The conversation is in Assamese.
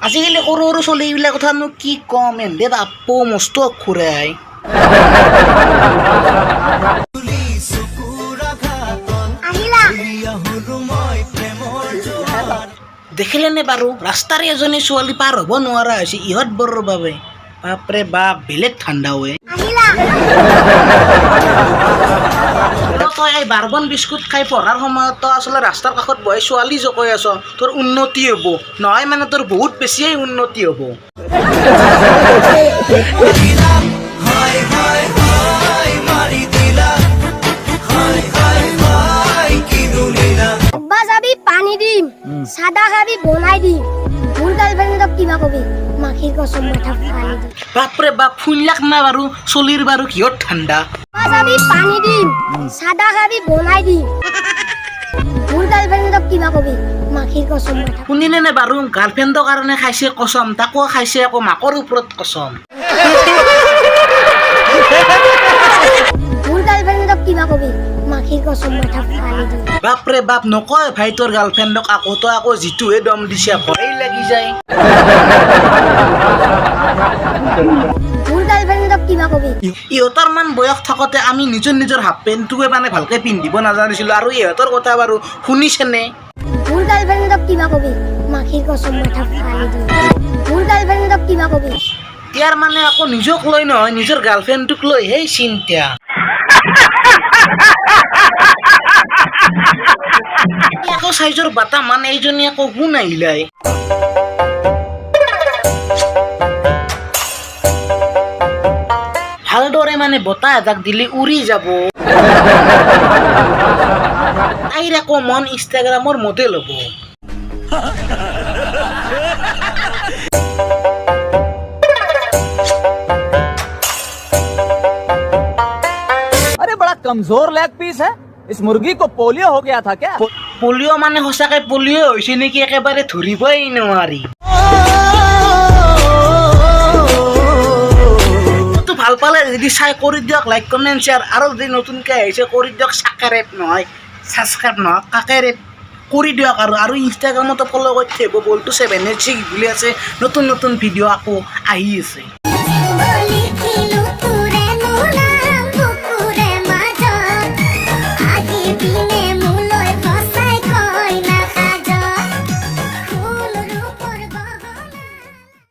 আজিকালি সৰু সৰু ছোৱালীবিলাক কথানো কি কম, এন্ধে বাপো মস্ত খুৰাই। আহিলা। দেখিলেনে বাৰু, ৰাস্তাৰে এজনী ছোৱালী পাৰ হ'ব নোৱাৰা হৈছে ইহঁতবোৰৰ বাবে। বাপৰে বাপ, বেলেগ ঠাণ্ডা হৈ। আহিলা। তই এই বাৰবন বিস্কুট খাই পঢ়াৰ সময়ত তই আচলতে ৰাস্তাৰ কাষত বহি ছোৱালী জোকাই আছ, তোৰ উন্নতি হ'ব নহয়, মানে তোৰ বহুত বেছিয়ে উন্নতি হ'ব। আব্বা যাবি পানী দিম, চাদা খাবি বনাই দিম, মোৰ গাৰ্লফ্ৰেণ্ডক কিবা কবি মাখিৰ কচম মাথা ফালি দিম। বাপৰে বাপ, শুনলাক না বাৰু, চলিৰ বাৰু কিহত ঠাণ্ডা। আব্বা যাবি পানী দিম, চাদা খাবি বনাই দিম, মোৰ গাৰ্লফ্ৰেণ্ডক কিবা কবি মাখিৰ কচম মাথা। শুনিলে নে বাৰু, গাৰ্লফ্ৰেণ্ডৰ কাৰণে খাইছে কচম, তাকো খাইছে আকৌ মাকৰ ওপৰত কচম। মোৰ গাৰ্লফ্ৰেণ্ডক কিবা কবি মাখিৰ কচম মাথা ফালি দিম। বাপৰে বাপ, নকয় ভাই তোৰ গাৰ্লফ্ৰেণ্ডক আকৌ, তই আকৌ যিটোহে দম দিছে ভয় লাগি যায়। মোৰ গাৰ্লফ্ৰেণ্ডক কিবা কবি। ইহঁতৰ মান বয়স থাকোঁতে আমি নিজৰ নিজৰ হাফ পেণ্টটোৱে মানে ভালকে পিন্ধিব নাজানিছিলোঁ, আৰু ইহঁতৰ কথা বাৰু শুনিছেনে? মোৰ গাৰ্লফ্ৰেণ্ডক কিবা কবি মাখিৰ কচম মাথা ফালি দিম। মোৰ গাৰ্লফ্ৰেণ্ডক কিবা কবি। ইয়াৰ মানে আকৌ নিজক লৈ নহয়, নিজৰ গাৰ্লফ্ৰেণ্ডটোক লৈ সেই চিন্তা। আকৌ চাইজৰ বাটা মানে এইজনী আকৌ গুণ আহিলাই। ভালদৰে মানে বতাহ এজাক দিলে উৰি যাব। তাইৰ আকৌ মন ইনষ্টাগ্ৰামৰ মডেল হ'ব। अरे बड़ा कमजोर लेग पीस है, इस मुर्गी को पोलियो हो गया था क्या? পলিঅ' মানে সঁচাকে পলিঅ' হৈছে নেকি একেবাৰে ধৰিবই নোৱাৰি। তো ভাল পালে যদি চাই কৰি দিয়ক লাইক, কমেণ্ট, শ্বেয়াৰ, আৰু যদি নতুনকৈ আহিছে কৰি দিয়ক ছাবস্ক্ৰাইব নহয়, ছাবস্ক্ৰাইব নহয়, কাকেৰেপ কৰি দিয়ক। আৰু ইনষ্টাগ্ৰামতো ফ'ল' কৰি থাকিব, বল্টু 786 বুলি আছে, নতুন নতুন ভিডিঅ' আকৌ আহি আছে।